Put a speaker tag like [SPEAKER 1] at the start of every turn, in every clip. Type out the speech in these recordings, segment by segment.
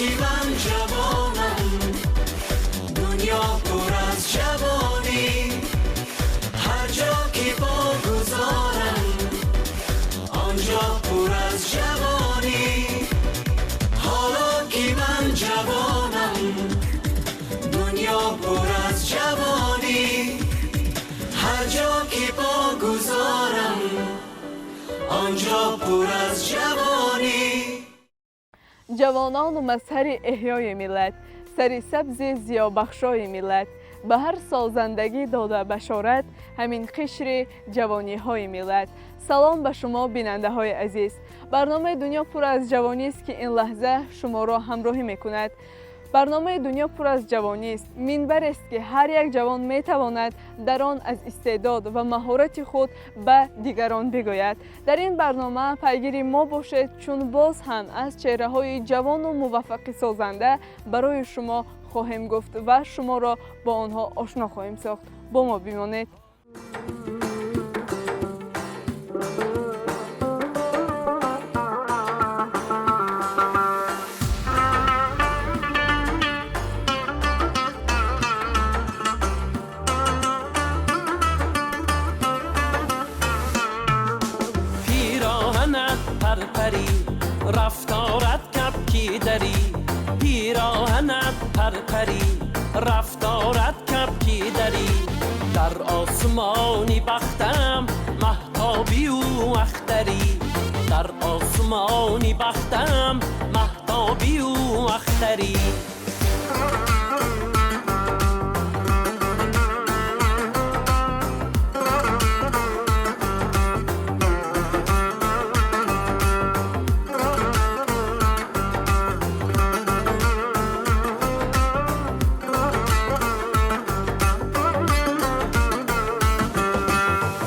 [SPEAKER 1] ки ман ҷавонам, дунё пур аз ҷавонӣ. Ҳар ҷо ки по гузорам, он ҷо пур аз ҷавонӣ. Ҳоло ки ман ҷавонам, дунё пур аз ҷавонӣ. Ҳар ҷо ки по гузорам, он ҷо пур аз ҷавонӣ.
[SPEAKER 2] Ҷавонону мазҳари эҳёи миллат, сари сабзи зиёбахшои миллат, ба ҳар созандагӣ дода башорат, ҳамин қишри ҷавониҳои миллат. Салом ба шумо, бинандаҳои азиз. Барномаи «Дунё пур аз ҷавонист», ки ин лаҳза шуморо ҳамроҳӣ мекунад. Барномаи «Дунё пур аз ҷавонист» минбарест, ки ҳар як ҷавон метавонад дар он аз истеъдод ва маҳорати худ ба дигарон бигӯяд. Дар ин барнома пайгири мо бошед, чун боз ҳам аз чеҳраҳои ҷавону муваффақи созанда барои шумо хоҳем гуфт ва шуморо бо онҳо ошно хоҳем сохт. Бо мо бимонед.
[SPEAKER 3] Пироҳанат парпарӣ, рафторат кабки дарӣ. Пироҳанат парпарӣ, рафторат кабки дарӣ. Дар осмони бахтам маҳтобию ахтарӣ. Дар осмони бахтам маҳтобию ахтарӣ.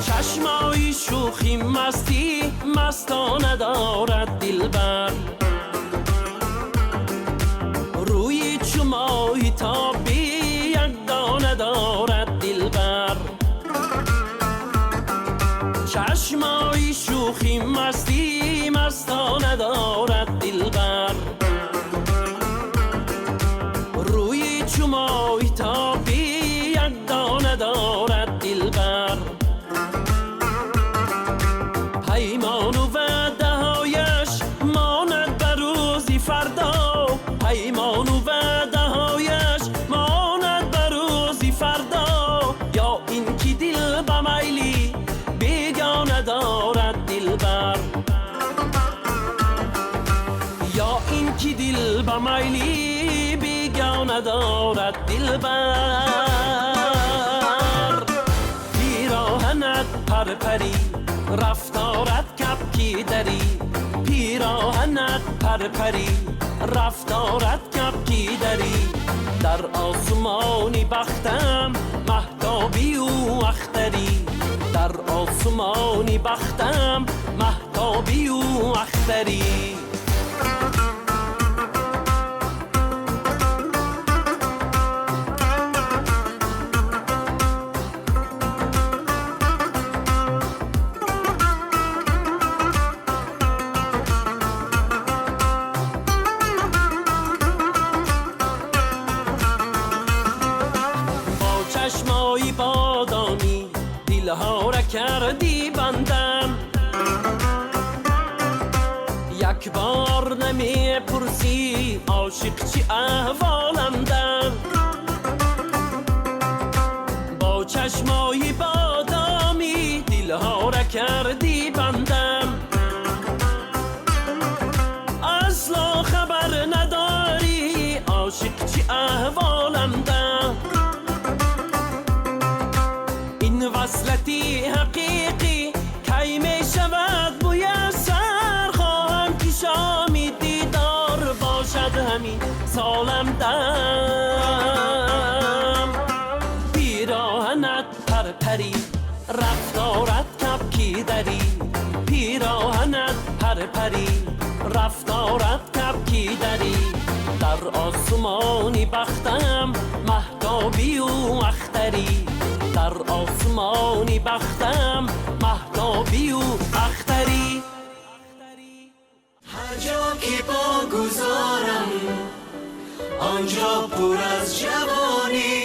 [SPEAKER 3] Чашмои шӯхи мастӣ мастона дорад дилбар, рӯи чу моҳи тобӣ якдона дорад дилбар. Чашмои шӯхи мастӣ мастона дорад дилбар, рӯи чу моҳи тобӣ якдона дорад дилбар. Паймону ваъдаҳояш монад ба рӯзи фардо. Паймону ваъдаҳояш монад ба рӯзи фардо. Ё ин ки дил ба майли бегона дорад дилбар. Ё ин ки дил ба майли бегона дорад дилбар. Пироҳанат парпарӣ, рафторат кабки дарӣ. Пироҳанат парпарӣ, рафторат кабки дарӣ. Дар осмони бахтам маҳтобию ахтарӣ. Дар осмони бахтам маҳтобию ахтарӣ. Бо чашмои бодомӣ дилҳора кардӣ бандам. Як бор намепурсӣ, ошиқ чӣ аҳволамдам. Бо чашмои бодомӣ дилҳора кардӣ бандам. Асло хабар надорӣ, ошиқ чӣ аҳволамдам. Ин васлати ҳақиқӣ кай мешавад муяссар? Хоҳам, ки шоми дидор бошад ҳамин солам дам. Пироҳанат парпарӣ, рафторат кабки дарӣ. Пироҳанат парпарӣ, рафторат кабки дарӣ. Дар осмони бахтам маҳтобию ахтарӣ. Дар осмони бахтам маҳтобию ахтарӣ.
[SPEAKER 1] Ҳар ҷо ки по гузорам. آنجا پر از جوانی.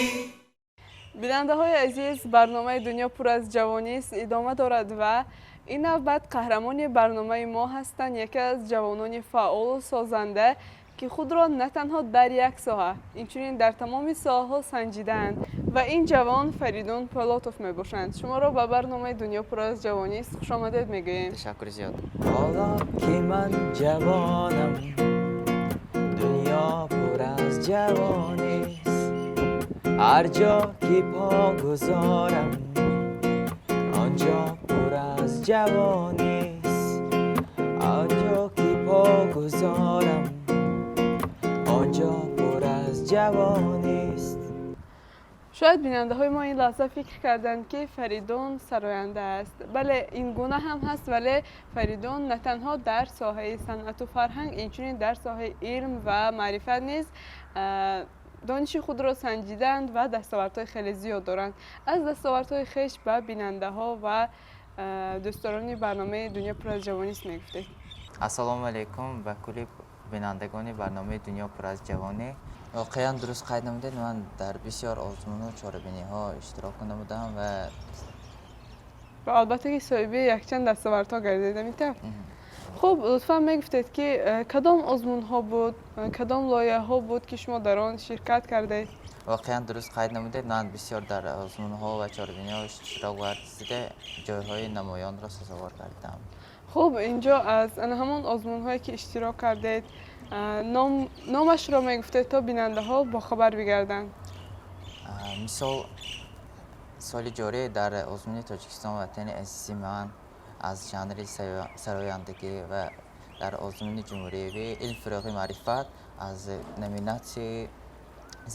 [SPEAKER 2] Бинандаҳои азиз, барномаи «Дунё пур аз ҷавонист» идома дорад ва ин навбат қаҳрамони барномаи мо ҳастанд яке аз ҷавонони фаъолу созанда, ки худро на танҳо дар як соҳа, инчунин дар тамоми соҳаҳо санҷидаанд, ва ин ҷавон Фаридун Полотов мебошанд. Шуморо ба барномаи «Дунё пур аз ҷавонист» хушомадед мегӯем.
[SPEAKER 4] Ташаккури зиёд.
[SPEAKER 5] Ҳоло ки ман ҷавонам, дунё пур аз ҷавонист. Ҳар ҷо ки по гузорам, он ҷо пур аз ҷавонист. Он ҷо ки по гузорам, он ҷо пур аз ҷавонист.
[SPEAKER 2] Шояд бинандаҳои мо ин лаҳза фикр карданд, ки Фаридун сароянда аст. Бале, ин гуна ҳам ҳаст, вале Фаридун на танҳо дар соҳаи санъату фарҳанг, инчунин дар соҳаи илм ва маърифат низ дониши худро санҷидаанд ва дастовардҳои хеле зиёд доранд. Аз дастовардҳои хеш ба бинандаҳо ва дӯстдорони барномаи «Дунё пур аз ҷавонист» мегуфтед.
[SPEAKER 4] Ассалому алайкум ба кулли бинандагони барномаи «Дунё пур аз ҷавонӣ». Воқеан, дуруст қайд намудед, ман дар бисёр озмуну чорабиниҳо иштирок намудам ва
[SPEAKER 2] Ва албатта, ки соҳиби якчанд дастовардҳо гардидед, ҳамин тавр? Хуб, лутфан мегуфтед, ки кадом озмунҳо буд, кадом лоиҳаҳо буд, ки шумо дар он ширкат кардед?
[SPEAKER 4] Воқеан, дуруст қайд намудед, ман бисёр дар озмунҳо ва чорабиниҳо иштирок варзида, ҷойҳои намоёнро сазовор кардам.
[SPEAKER 2] Хуб, инҷо аз ана ҳамон озмунҳое, ки иштирок кардед, номашро мегуфтед, то бинандаҳо бохабар бигарданд.
[SPEAKER 4] Мисол, соли ҷорӣ дар озмуни «Тоҷикистон ватани азизи ман» аз жанри сарояндагӣ ва дар озмуни ҷумҳуриявии «Илм, фурӯғи маърифат» аз номинатсияи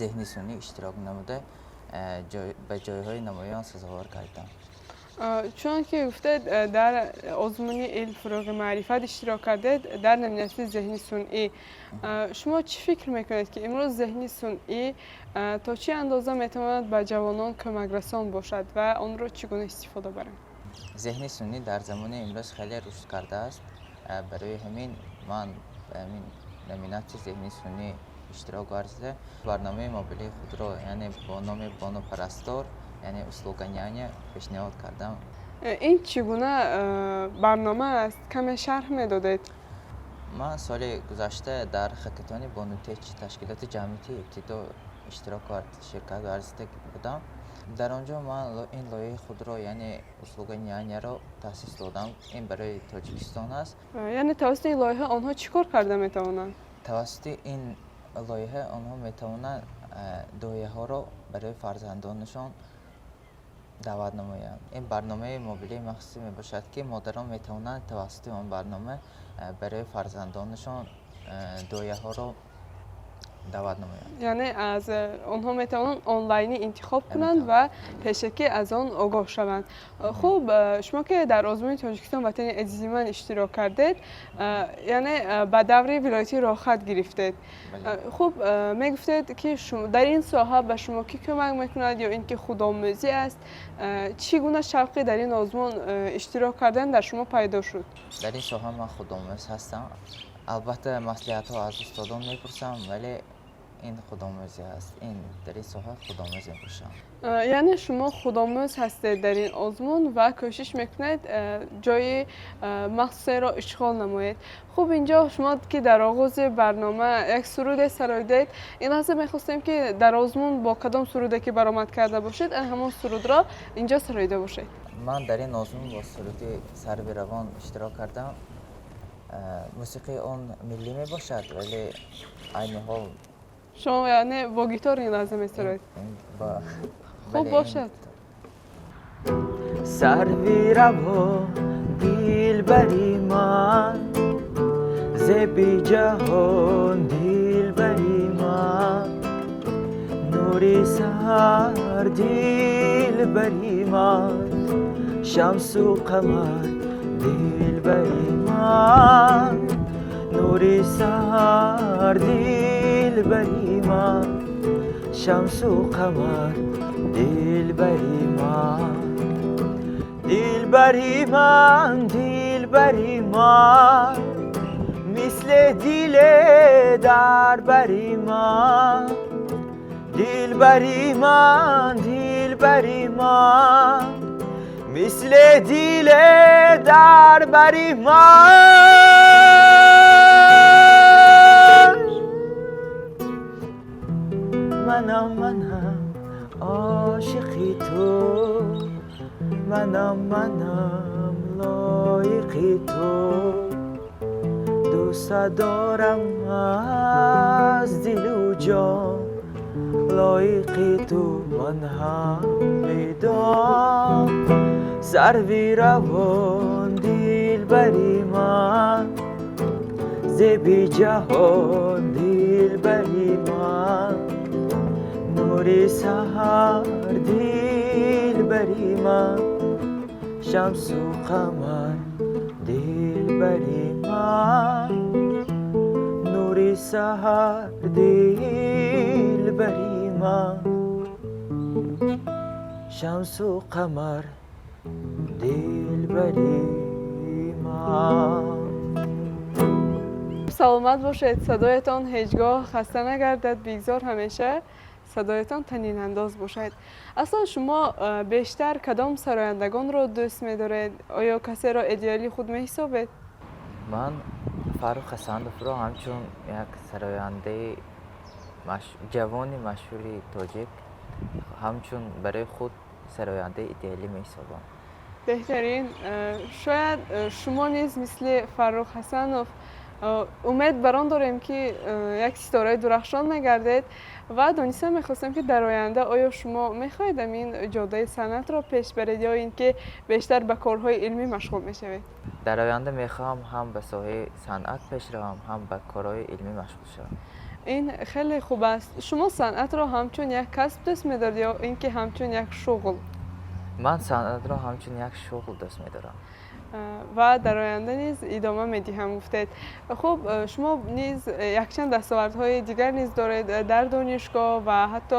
[SPEAKER 4] зеҳни сунъӣ иштирок намуда, ба ҷойҳои намоён сазовор гардидам.
[SPEAKER 2] Чун ки гуфтед, дар озмуни «Илм, фурӯғи маърифат» иштирок кардед дар номинатсияи зеҳни сунъӣ. Шумо чӣ фикр мекунед, ки имрӯз зеҳни сунъӣ то чӣ андоза метавонад ба ҷавонон кӯмакрасон бошад ва онро чӣ гуна истифода барем?
[SPEAKER 4] Зеҳни сунъӣ дар замони имрӯз хеле рушд кардааст. Барои ҳамин ман ба ҳамин номинатсияи зеҳни сунъӣ иштирок варзида, барномаи мобилии худро, яъне бо номи «Бону парастор», яъне услуга няня, пешниҳод кардам.
[SPEAKER 2] Ин чӣ гуна барнома аст? Каме шарҳ медодед?
[SPEAKER 4] Ман соли гузашта дар хакатони «Бонутеч» ташкилоти ҷамъиятии «Ибтидо» иштирок, ширкат варзида будам. Дар он ҷо ман ин лоиҳаи худро, яъне услуга няня ро таъсис додам. Ин барои Тоҷикистон аст.
[SPEAKER 2] Яъне тавассути ин лоиҳа онҳо чӣ кор карда метавонанд?
[SPEAKER 4] Тавассути ин лоиҳа онҳо метавонанд дояҳоро барои фарзандонашон даъват намоянд. Ин барномаи мобилии махсусе мебошад, ки модарон метавонанд тавассути он барнома барои фарзандонашон дояҳоро даъват намоянд.
[SPEAKER 2] Яъне аз онҳо метавонанд онлайнӣ интихоб кунанд ва пешакӣ аз он огоҳ шаванд. Хуб, шумо ки дар озмуни «Тоҷикистон ватани азизи ман» иштирок кардед, яъне ба даври вилоятӣ роҳхат гирифтед. Хуб, мегуфтед, ки дар ин соҳа ба шумо кӣ кӯмак мекунад ё ин ки худомӯзӣ аст? Чӣ гуна шавқи дар ин озмун иштирок кардан дар шумо пайдо шуд?
[SPEAKER 4] Дар ин соҳа ман худомӯз ҳастам. Албатта, маслиҳатҳо аз устодон мепурсам, вале ин худомӯзӣ аст. Ин дар ин соҳа худомӯз мебошам.
[SPEAKER 2] Яъне шумо худомӯз ҳастед дар ин озмун ва кӯшиш мекунед ҷои махсусеро ишғол намоед. Хуб, инҷо шумо ки дар оғози барнома як суруде сароидед, ин лаҳза мехостем, ки дар озмун бо кадом суруде ки баромад карда бошед, ҳамон сурудро инҷо сароида бошед.
[SPEAKER 4] Ман дар ин озмун бо суруди «Сарви равон» иштирок кардам. Мусиқии он миллӣ мебошад, вале айни ҳол
[SPEAKER 2] Шумо яъне бо гитор ин лаҳза месароед? Хуб бошад.
[SPEAKER 5] Сарви равон, дилбари ман, зеби ҷаҳон, дилбари ман, нури саҳар, дилбари ман, шамсу қамар, дилбари ман, нури саҳар, дилбари ман, шамсу қамар, дилбари ман, дилбари ман, дилбари ман, мисли Мисли диле дар бари ман, дилбари ман, дилбари ман, мисли диле дар бари ман. Манам, манам ошиқи ту, манам, манам лоиқи ту, дӯстат дорам аз дилу ҷон, лоиқи ту ман ҳам медон. Сарви равон, дилбари ман, зеби ҷаҳон, дилбари ман, нури саҳар, дилбари ман, шамсу қамар, дилбари ман, нури саҳар, дилбари ман, шамсу қамар, дилбари ман.
[SPEAKER 2] Саломат бошед, садоятон ҳеҷ гоҳ хаста нагардад, бигзор ҳамеша садоятон танинандоз бошад. Аслан шумо бештар кадом сарояндагонро дӯст медоред? Оё касеро идеали худ меҳисобед?
[SPEAKER 4] Ман Фаррух Ҳасановро ҳамчун як сарояндаи ҷавони машҳури тоҷик, ҳамчун барои худ сарояндаи идеалӣ меҳисобам.
[SPEAKER 2] Беҳтарин. Шояд шумо низ мисли Фаррух Ҳасанов, умед бар он дорем, ки як ситораи дурахшон мегардед ва дониста мехостем, ки дар оянда оё шумо мехоҳед ҳамин ҷодаи санъатро пеш баред ё ин ки бештар ба корҳои илмӣ машғул мешавед?
[SPEAKER 4] Дар оянда мехоҳам ҳам ба соҳаи санъат пеш равам, ҳам ба корҳои илмӣ машғул шавам.
[SPEAKER 2] Ин хеле хуб аст. Шумо санъатро ҳамчун як касб дӯст медоред ё ин ки ҳамчун як шуғл?
[SPEAKER 4] Ман санъатро ҳамчун як шуғл дӯст медорам.
[SPEAKER 2] Ва дар оянда низ идома медиҳам, гуфтед. Хуб, шумо низ якчанд дастовардҳои дигар низ доред дар донишгоҳ ва ҳатто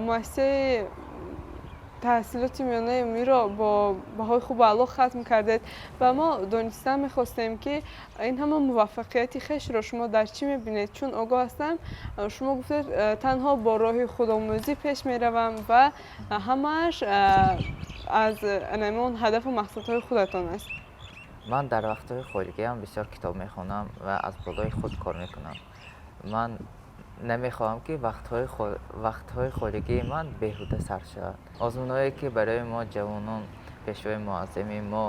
[SPEAKER 2] муассисаи таҳсилоти миёнаи умумиро бо баҳои хубу аъло хатм кардед ва мо донистан мехостем, ки ин ҳама муваффақияти хешро шумо дар чӣ мебинед, чун огоҳ ҳастам, шумо гуфтед, танҳо бо роҳи худомӯзӣ пеш меравам ва ҳамааш аз анамон ҳадафу мақсадҳои худатон аст.
[SPEAKER 4] Ман дар вақтҳои холигиам бисёр китоб мехонам ва аз болои худ кор мекунам. Ман намехоҳам, ки вақтҳои холигии ман беҳуда сарф шавад. Озмунҳое, ки барои мо ҷавонон пешвои муаззами мо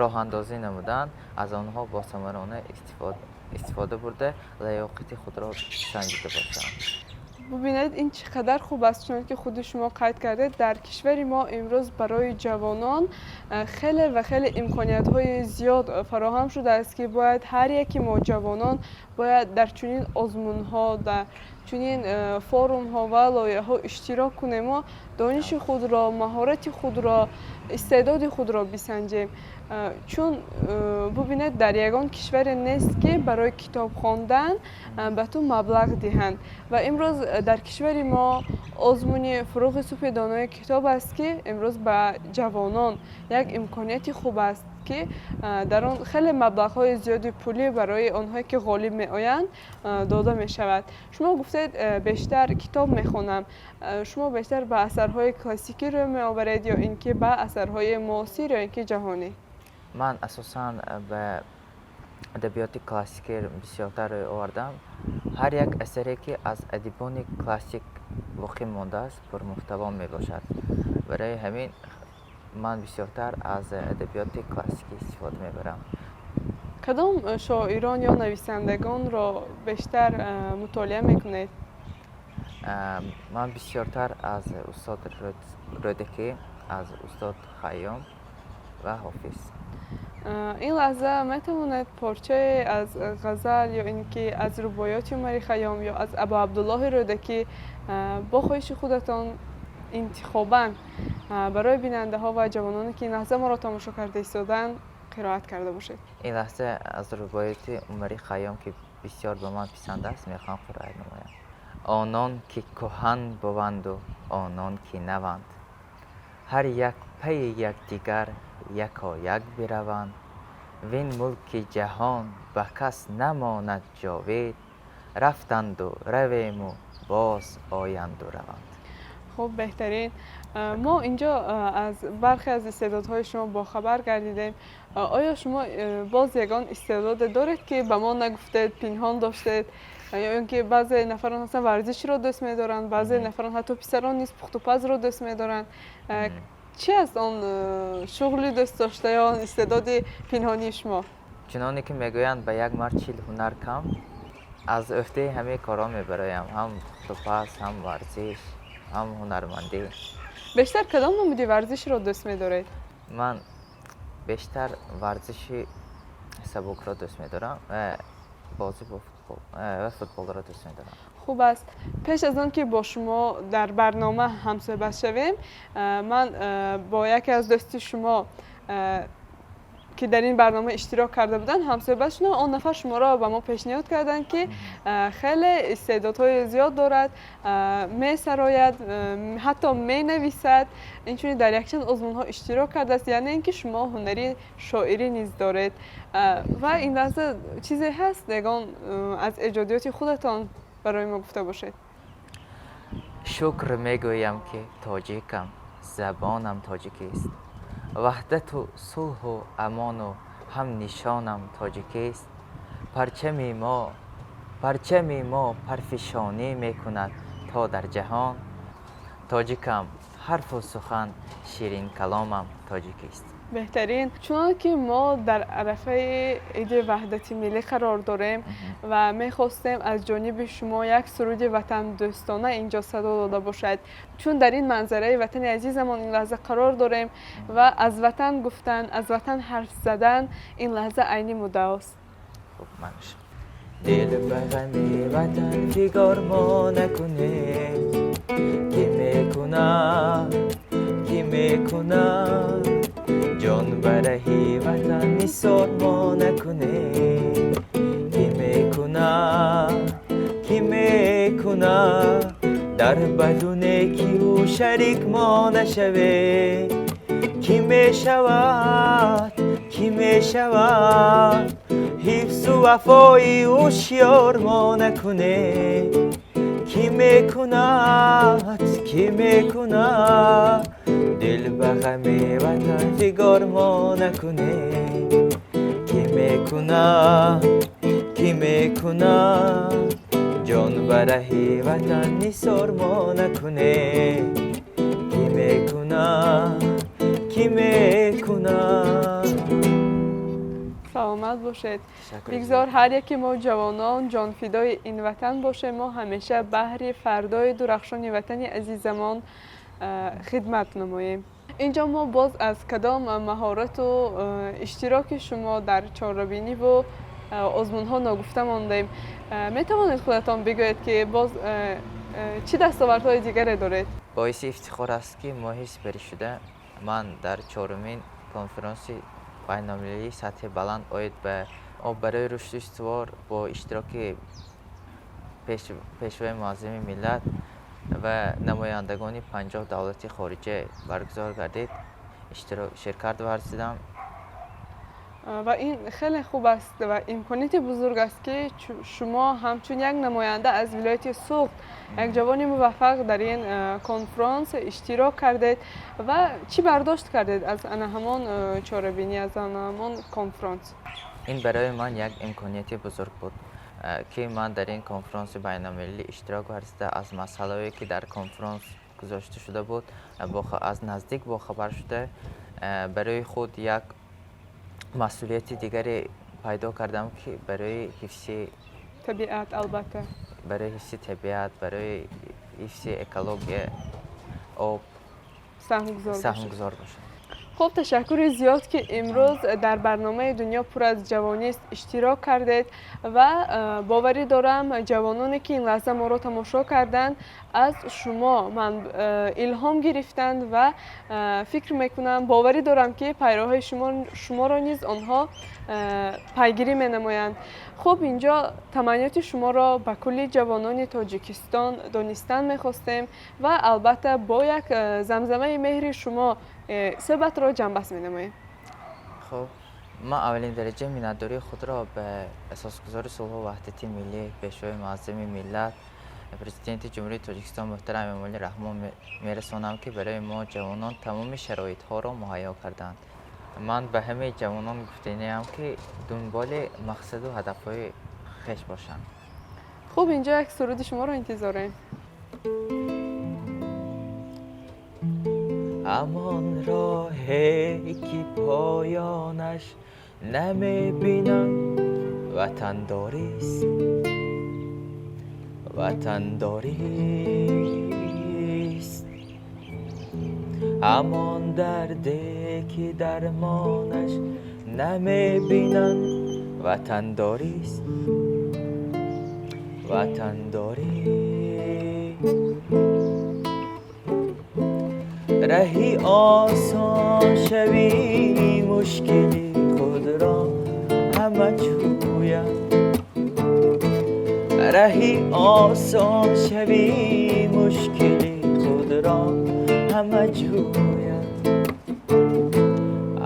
[SPEAKER 4] роҳандозӣ намуданд, аз онҳо босамарона истифода бурда, лаёқати худро санҷида бошам.
[SPEAKER 2] Бубинед, ин чӣ қадар хуб аст, чунон ки худи шумо қайд кардед, дар кишвари мо имрӯз барои ҷавонон хеле ва хеле имкониятҳои зиёд фароҳам шудааст, ки бояд ҳар яки мо ҷавонон бояд дар чунин озмунҳо, дар чунин форумҳо ва лоиҳаҳо иштирок кунему дониши худро, маҳорати худро, истеъдоди худро бисанҷем. Чун бубинед, дар ягон кишваре нест, ки барои китоб хондан ба ту маблағ диҳанд ва имрӯз дар кишвари мо озмуни «Фурӯғи субҳи донои китоб» аст, ки имрӯз ба ҷавонон як имконияти хуб аст, ки дар он хеле маблағҳои зиёди пулӣ барои онҳое, ки ғолиб меоянд, дода мешавад. Шумо гуфтед, бештар китоб мехонам. Шумо бештар ба асарҳои классикӣ рӯй меоваред ё ин ки ба асарҳои муосир ё ин ки ҷаҳонӣ?
[SPEAKER 4] Ман асосан ба адабиёти классикӣ бисёртар рӯй овардам. Ҳар як асаре, ки аз адибони классик боқӣ мондааст, пурмуҳтаво мебошад. Барои ҳамин ман бисёртар аз адабиёти классикӣ истифода мебарам.
[SPEAKER 2] Кадом шоирон ё нависандагонро бештар мутолиа мекунед?
[SPEAKER 4] Ман бисёртар аз устод Рӯдакӣ, аз устод Хайём ва Ҳофиз.
[SPEAKER 2] Ин лаҳза метавонед порчае аз ғазал ё ин ки аз рубоёти Умари Хайём ё аз Абу Абдуллоҳи Рӯдакӣ бо хоҳиши худатон интихобан барои бинандаҳо ва ҷавононе, ки ин лаҳза моро тамошо карда истодаанд, қироат карда бошед?
[SPEAKER 4] Ин лаҳза аз рубоёти Умари Хайём, ки бисёр ба ман писанд аст, мехоҳам қироат намоям. Онон ки кӯҳан буванду онон ки наванд, ҳар як пайи якдигар якояк бираванд. Вин мулки ҷаҳон ба кас намонад ҷовид, рафтанду равему боз оянду раванд.
[SPEAKER 2] Хуб, беҳтарин. Мо инҷо аз бархе аз истеъдодҳои шумо бохабар гардидем. Оё шумо боз ягон истеъдоде доред, ки ба мо нагуфтед, пинҳон доштед? Ё ин ки баъзе нафарон ҳастанд, варзишро дӯст медоранд, баъзе нафарон, ҳатто писарон низ, пухтупазро дӯст медоранд. Чӣ аст он шуғли дӯст дошта ё он истеъдоди пинҳонии шумо?
[SPEAKER 4] Чуноне ки мегӯянд, ба як мард 40 ҳунар кам, аз ӯҳдаи ҳамаи корҳо мебароям: ҳам пухтупаз, ҳам варзиш, ҳам ҳунармандӣ.
[SPEAKER 2] Бештар кадом намуди варзишро дӯст медоред?
[SPEAKER 4] Ман бештар варзиши сабукро дӯст медорам ва бозӣ бо футбол ва футболро дӯст медорам.
[SPEAKER 2] Хуб аст. Пеш аз он ки бо шумо дар барнома ҳамсӯҳбат шавем, ман бо яке аз дӯсти шумо, ки дар ин барнома иштирок карда буданд, ҳамсӯҳбат шудам. Он нафар шуморо ба мо пешниҳод карданд, ки хеле истеъдодҳои зиёд дорад, месарояд, ҳатто менависад, инчунин дар якчанд озмунҳо иштирок кардааст, яъне ин ки шумо ҳунари шоирӣ низ доред. Ва ин лаҳза чизе ҳаст, ягон аз эҷодиёти худатон барои мо гуфта бошед?
[SPEAKER 4] Шукр мегӯям, ки тоҷикам, забонам тоҷикист, ваҳдату сулҳу амону ҳам нишонам тоҷикист. Парчами мо, парчами мо парфишонӣ мекунад то дар ҷаҳон. Тоҷикам, ҳарфу сухан ширинкаломам тоҷикист.
[SPEAKER 2] Беҳтарин. Чунон ки мо дар арафаи иди ваҳдати миллӣ қарор дорем ва мехостем аз ҷониби шумо як суруди ватандӯстона инҷо садо дода бошад, чун дар ин манзараи ватани азизамон ин лаҳза қарор дорем ва аз ватан гуфтан, аз ватан ҳарф задан ин лаҳза айни муддаост.
[SPEAKER 4] Хуб, манаш.
[SPEAKER 5] Дил ба ғами ватан фигор мо накунем, ки мекунад, ки мекунад? Ҷон ба раҳи ватан нисор мо накунем, ки мекунад, ки мекунад? Дар баду некию шарик мо нашавем, ки мешавад, ки мешавад? Ҳифзу вафои ҳушёр мо накунем, ки мекунад, ки мекунад? Дил ба ғами ватан фигор мо накунем, ки мекунад, ки мекунад? Ҷон ба раҳи ватан нисор мо накунем, ки мекунад, ки мекунад?
[SPEAKER 2] Саломат бошед.
[SPEAKER 4] Ташаккур.
[SPEAKER 2] Бигзор ҳар яке мо ҷавонон ҷонфидои ин ватан бошем. Мо ҳамеша баҳри фардои дурахшони ватани азизамон хидмат намоем. Инҷо мо боз аз кадом маҳорату иштироки шумо дар чорабиниву озмунҳо ногуфта мондем. Метавонед худатон бигӯед, ки боз чӣ дастовардҳои дигаре доред?
[SPEAKER 4] Боиси ифтихор аст, ки моҳи сипаришуда ман дар чорумин конференси байналмилалии сатҳи баланд оид ба об барои рушди устувор бо иштироки Пешвои муаззами миллат ва намояндагони 50 давлати хориҷа баргузор гардид, ширкат варзидам.
[SPEAKER 2] Ва ин хеле хуб аст ва имконияти бузург аст, ки шумо ҳамчун як намоянда аз вилояти Суғд, як ҷавони муваффақ, дар ин конфронс иштирок кардед. Ва чӣ бардошт кардед аз ана ҳамон чорабинӣ, аз ана ҳамон конфронс?
[SPEAKER 4] Ин барои ман як имконияти бузург буд, ки ман дар ин конфронси байналмилалӣ иштирок варзида, аз масъалаҳое, ки дар конфронс гузошта шуда буд, аз наздик бохабар шуда, барои худ як масъулияти дигаре пайдо кардам, ки барои ҳифзи
[SPEAKER 2] табиат, албатта.
[SPEAKER 4] Барои ҳифзи табиат, барои ҳифзи экология, об
[SPEAKER 2] саҳмгузор бошед.
[SPEAKER 4] Саҳмгузор бошам.
[SPEAKER 2] Хуб, ташаккури зиёд, ки имрӯз дар барномаи «Дунё пур аз ҷавонист» иштирок кардед ва боварӣ дорам, ҷавононе, ки ин лаҳза моро тамошо карданд, аз шумо ман илҳом гирифтанд ва фикр мекунам, боварӣ дорам, ки пайроҳаи шуморо низ онҳо пайгирӣ менамоянд. Хуб, инҷо таманниёти шуморо ба кулли ҷавонони Тоҷикистон донистан мехостем ва албатта бо як замзамаи меҳри шумо суҳбатро ҷамъбаст менамоем.
[SPEAKER 4] Хуб. Ман аввалин дараҷа миннатдории худро ба асосгузори сулҳу ваҳдати миллӣ, пешвои муаззами миллат, президенти Ҷумҳурии Тоҷикистон муҳтарам Эмомалӣ Раҳмон мерасонам, ки барои мо ҷавонон тамоми шароитҳоро муҳайё карданд. Ман ба ҳамаи ҷавонон гуфтаниам, ки дунболи мақсаду ҳадафҳои хеш бошанд.
[SPEAKER 2] Хуб, инҷо як суруди шуморо интизорем.
[SPEAKER 5] Ҳамон роҳе ки поёнаш намебинам, ватандорист, ватандорист. Ҳамон дарде ки дармонаш намебинам, ватандорист, ватандорист. Раҳи осон шавӣ мушкили худро ҳама ҷӯяд, раҳи осон шавӣ мушкили худро ҳама ҷӯяд.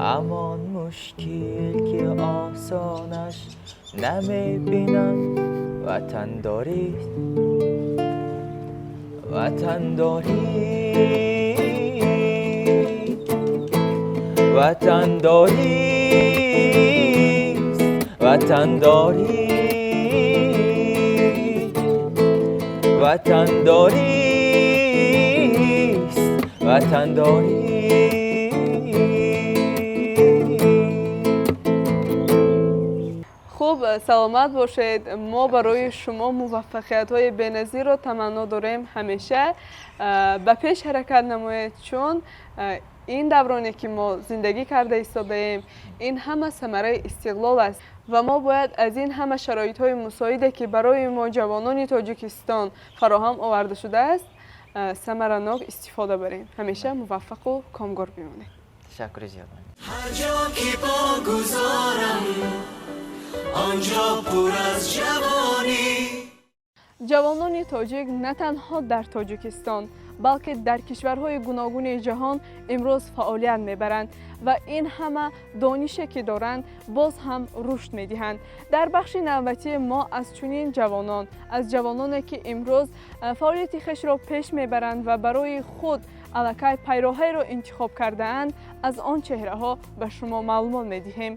[SPEAKER 5] Ҳамон мушкил ки осонаш намебинам, ватандорист, ватандорист, ватандорист, ватандорист, ватандорист, ватандорист.
[SPEAKER 2] Хуб, саломат бошед. Мо барои шумо муваффақиятҳои беназирро таманно дорем. Ҳамеша ба пеш ҳаракат намоед, чун ин давроне ки мо зиндагӣ карда истодаем, ин ҳама самараи истиқлол аст ва мо бояд аз ин ҳама шароитҳои мусоиде ки барои мо ҷавонони Тоҷикистон фароҳам оварда шудааст, самаранок истифода барем. Ҳамеша муваффақу комгор бимонед.
[SPEAKER 4] Ташаккури зиёд.
[SPEAKER 1] Ҳар ҷо ки погузорам, он ҷо пур аз ҷавонӣ.
[SPEAKER 2] Ҷавонони тоҷик на танҳо дар Тоҷикистон, балки дар кишварҳои гуногуни ҷаҳон имрӯз фаъолият мебаранд ва ин ҳама донише ки доранд боз ҳам рушд медиҳанд. Дар бахши навбатӣ мо аз чунин ҷавонон, аз ҷавононе ки имрӯз фаъолияти хешро пеш мебаранд ва барои худ аллакай пайроҳаеро интихоб кардаанд, аз он чеҳраҳо ба шумо маълумот медиҳем.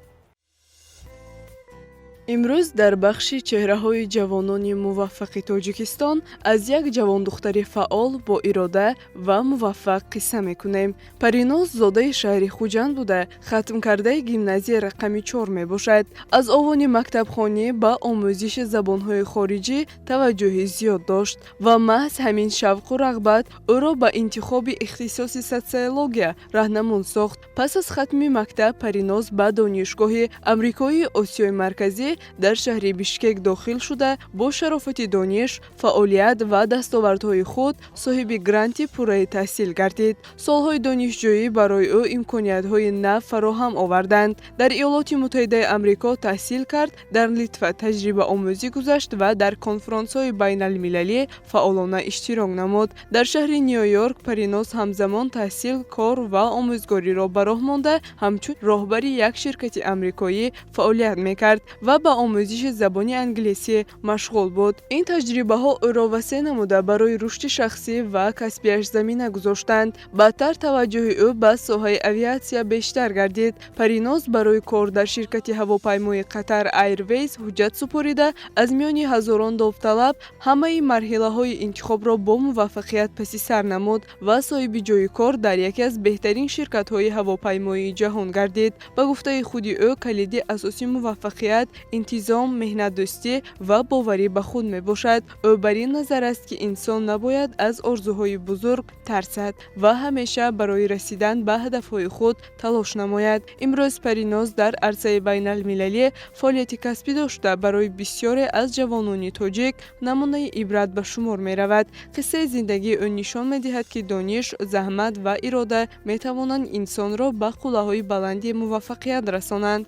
[SPEAKER 2] Имрӯз дар бахши чеҳраҳои ҷавонони муваффақи Тоҷикистон аз як ҷавондухтари фаъол бо ирода ва муваффақ қисса мекунем. Париноз зодаи шаҳри Хуҷанд буда, хатмкардаи гимназияи рақами 4 мебошад. Аз овони мактабхонӣ ба омӯзиши забонҳои хориҷӣ таваҷҷӯҳи зиёд дошт ва маҳз ҳамин шавқу рағбат ӯро ба интихоби ихтисоси социология раҳнамун сохт. Пас аз хатми мактаб Париноз ба Донишгоҳи Амрикоии Осиёи Марказӣ дар шаҳри Бишкек дохил шуда, бо шарофати дониш, фаъолият ва дастовардҳои худ соҳиби гранти пурраи таҳсил гардид. Солҳои донишҷӯӣ барои ӯ имкониятҳои нав фароҳам оварданд. Дар Иёлоти Муттаҳидаи Амрико таҳсил кард, дар Литва таҷрибаомӯзӣ гузашт ва дар конфронсҳои байналмилалӣ фаъолона иштирок намуд. Дар шаҳри Нью-Йорк Париноз ҳамзамон таҳсил, кор ва омӯзгориро ба роҳ монда, ҳамчун роҳбари як ширкати амрикоӣ фаъолият мекард ва ба омӯзиши забони англисӣ машғул буд. Ин таҷрибаҳо ӯро васеъ намуда барои рушди шахсӣ ва касбиаш замина гузоштанд. Баъдтар таваҷҷӯҳи ӯ ба соҳаи авиатсия бештар гардид. Париноз барои кор дар ширкати ҳавопаймои Қатар Airways ҳуҷҷат супорида, аз миёни ҳазорон довталаб ҳамаи марҳилаҳои интихобро бо муваффақият паси сар намуд ва соҳиби ҷойи кор дар яке аз беҳтарин ширкатҳои ҳавопаймоии ҷаҳон гардид. Ба гуфтаи худи ӯ, калиди асосии муваффақият интизом, меҳнатдӯстӣ ва боварӣ ба худ мебошад. Ӯ бар ин назар аст, ки инсон набояд аз орзуҳои бузург тарсад ва ҳамеша барои расидан ба ҳадафҳои худ талош намояд. Имрӯз Париноз дар арсаи байналмилалӣ фаъолияти касбӣ дошта, барои бисёре аз ҷавонони тоҷик намунаи ибрат ба шумор меравад. Қиссаи зиндагии ӯ нишон медиҳад, ки дониш, заҳмат ва ирода метавонанд инсонро ба қуллаҳои баланди муваффақият расонанд.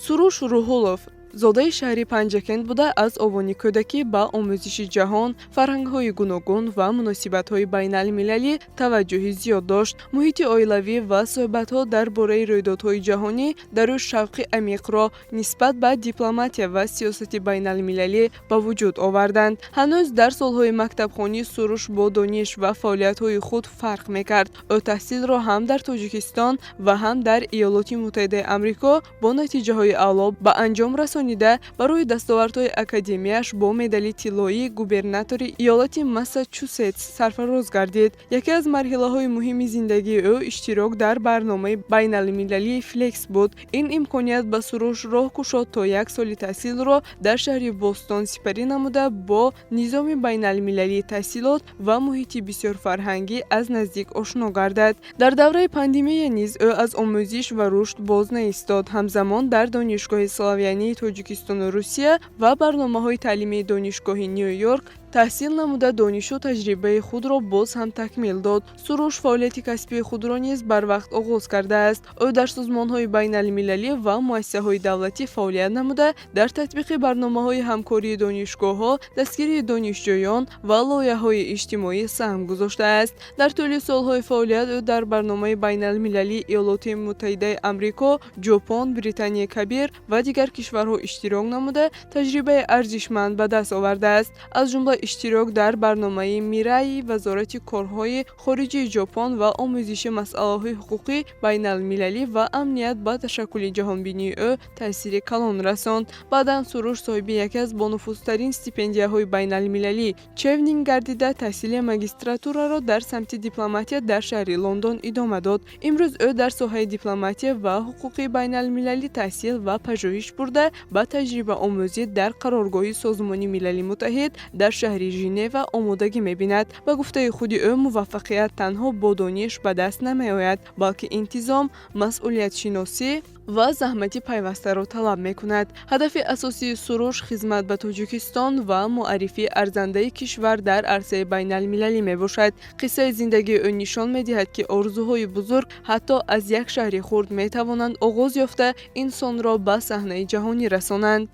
[SPEAKER 2] Суруш Рӯҳулов Зодаи шаҳри Панҷакент буда, аз овони кӯдакӣ ба омӯзиши ҷаҳон, фарҳангҳои гуногун ва муносибатҳои байналмилалӣ таваҷҷӯҳи зиёд дошт. Муҳити оилавӣ ва суҳбатҳо дар бораи рӯйдодҳои ҷаҳонӣ дар ӯ шавқи амиқро нисбат ба дипломатия ва сиёсати байналмилалӣ ба вуҷуд оварданд. Ҳанӯз дар солҳои мактабхонӣ Суруш бо дониш ва фаъолиятҳои худ фарқ мекард. Ӯ таҳсилро ҳам дар Тоҷикистон ва ҳам дар Иёлоти Муттаҳидаи Амрико бо натиҷаҳои аъло ба анҷом расонида, барои дастовардҳои академияш бо медали тиллоии губернатори иёлати Массачусетс сарфароз гардид. Яке аз марҳилаҳои муҳими зиндагии ӯ иштирок дар барномаи байналмилалии Флекс буд. Ин имконият ба Суруш роҳ кушод, то як соли таҳсилро дар шаҳри Бостон сипарӣ намуда, бо низоми байналмилалии таҳсилот ва муҳити бисёрфарҳангӣ аз наздик ошно гардад. Дар давраи пандемия низ ӯ аз омӯзиш ва рушд боз наистод. Ҳамзамон дар Донишгоҳи славянии Тоҷикистону Русия ва барномаҳои таълимии Донишгоҳи Ню-Йорк таҳсил намуда, донишу таҷрибаи худро боз ҳам такмил дод. Суруш фаъолияти касбии худро низ барвақт оғоз кардааст. Ӯ дар созмонҳои байналмилалӣ ва муассисаҳои давлатӣ фаъолият намуда, дар татбиқи барномаҳои ҳамкории донишгоҳҳо, дастгирии донишҷӯён ва лоиҳаҳои иҷтимоӣ саҳм гузоштааст. Дар тӯли солҳои фаъолият ӯ дар барномаи байналмилалии Иёлоти Муттаҳидаи Амрико, Ҷопон, Британияи Кабир ва дигар кишварҳо иштирок намуда, таҷрибаи арзишманд ба даст овардааст. Аз ҷумла иштирок дар барномаи Мираи Вазорати корҳои хориҷии Ҷопон ва омӯзиши масъалаҳои ҳуқуқи байналмилалӣ ва амният ба ташаккули ҷаҳонбинии ӯ таъсири калон расонд. Баъдан Суруш соҳиби яке аз бонуфузтарин стипендияҳои байналмилалӣ Чевнинг гардида, таҳсили магистратураро дар самти дипломатия дар шаҳри Лондон идома дод. Имрӯз ӯ дар соҳаи дипломатия ва ҳуқуқи байналмилалӣ таҳсил ва пажӯҳиш бурда, ба таҷрибаомӯзӣ дар қароргоҳи Созмони Милали Муттаҳид дар шаҳри Женева омодагӣ мебинад. Ба гуфтаи худи ӯ, муваффақият танҳо бо дониш ба даст намеояд, балки интизом, масъулиятшиносӣ ва заҳмати пайвастаро талаб мекунад. Ҳадафи асосии Суруш хизмат ба Тоҷикистон ва муаррифии арзандаи кишвар дар арсаи байналмилалӣ мебошад. Қиссаи зиндагии ӯ нишон медиҳад, ки орзуҳои бузург ҳатто аз як шаҳри хурд метавонанд оғоз ёфта, инсонро ба саҳнаи ҷаҳонӣ расонанд.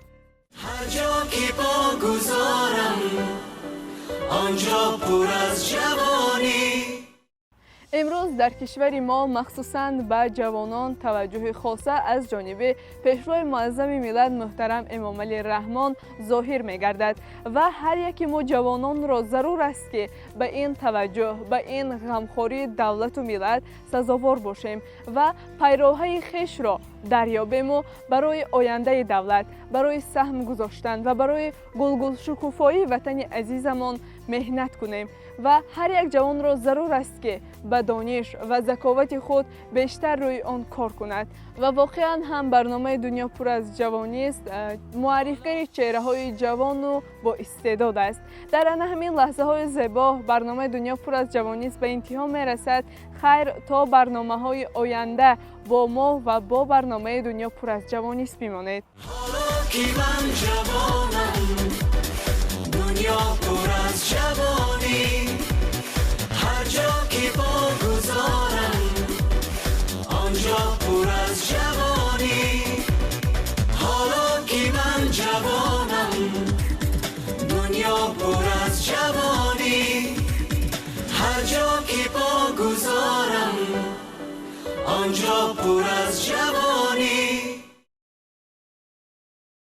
[SPEAKER 1] Ҳар ҷо ки по гузорам, он ҷо пур аз ҷавонӣ.
[SPEAKER 2] Имрӯз дар кишвари мо махсусан ба ҷавонон таваҷҷӯҳи хоса аз ҷониби Пешвои муаззами миллат муҳтарам Эмомалӣ Раҳмон зоҳир мегардад ва ҳар яке мо ҷавононро зарур аст, ки ба ин таваҷҷӯҳ, ба ин ғамхории давлату миллат сазовор бошем ва пайроҳаи хешро дарёбему барои ояндаи давлат, барои саҳм гузоштан ва барои гулгулшукуфоии ватани азизамон меҳнат кунем. Ва ҳар як ҷавонро зарур аст, ки ба дониш ва заковати худ бештар рӯи он кор кунад. Ва воқеан ҳам барномаи «Дунё пур аз ҷавонист» муаррифгари чеҳраҳои ҷавону бо истеъдод аст. Дар ана ҳамин лаҳзаҳои зебо барномаи «Дунё пур аз ҷавонист» ба интиҳо мерасад. Хайр, то барномаҳои оянда бо мо ва бо барномаи «Дунё пур аз ҷавонист» бимонед.
[SPEAKER 1] Ҳоло ки ман ҷавонам, дунё пур аз ҷавонӣ, ҳар ҷо ки по гузорам, он ҷо пур аз ҷавонӣ. Ҳоло ки ман ҷавонам, дунё пур аз ҷавонӣ, ҳар ҷо ки по гузорам, он ҷо пур аз ҷавонӣ.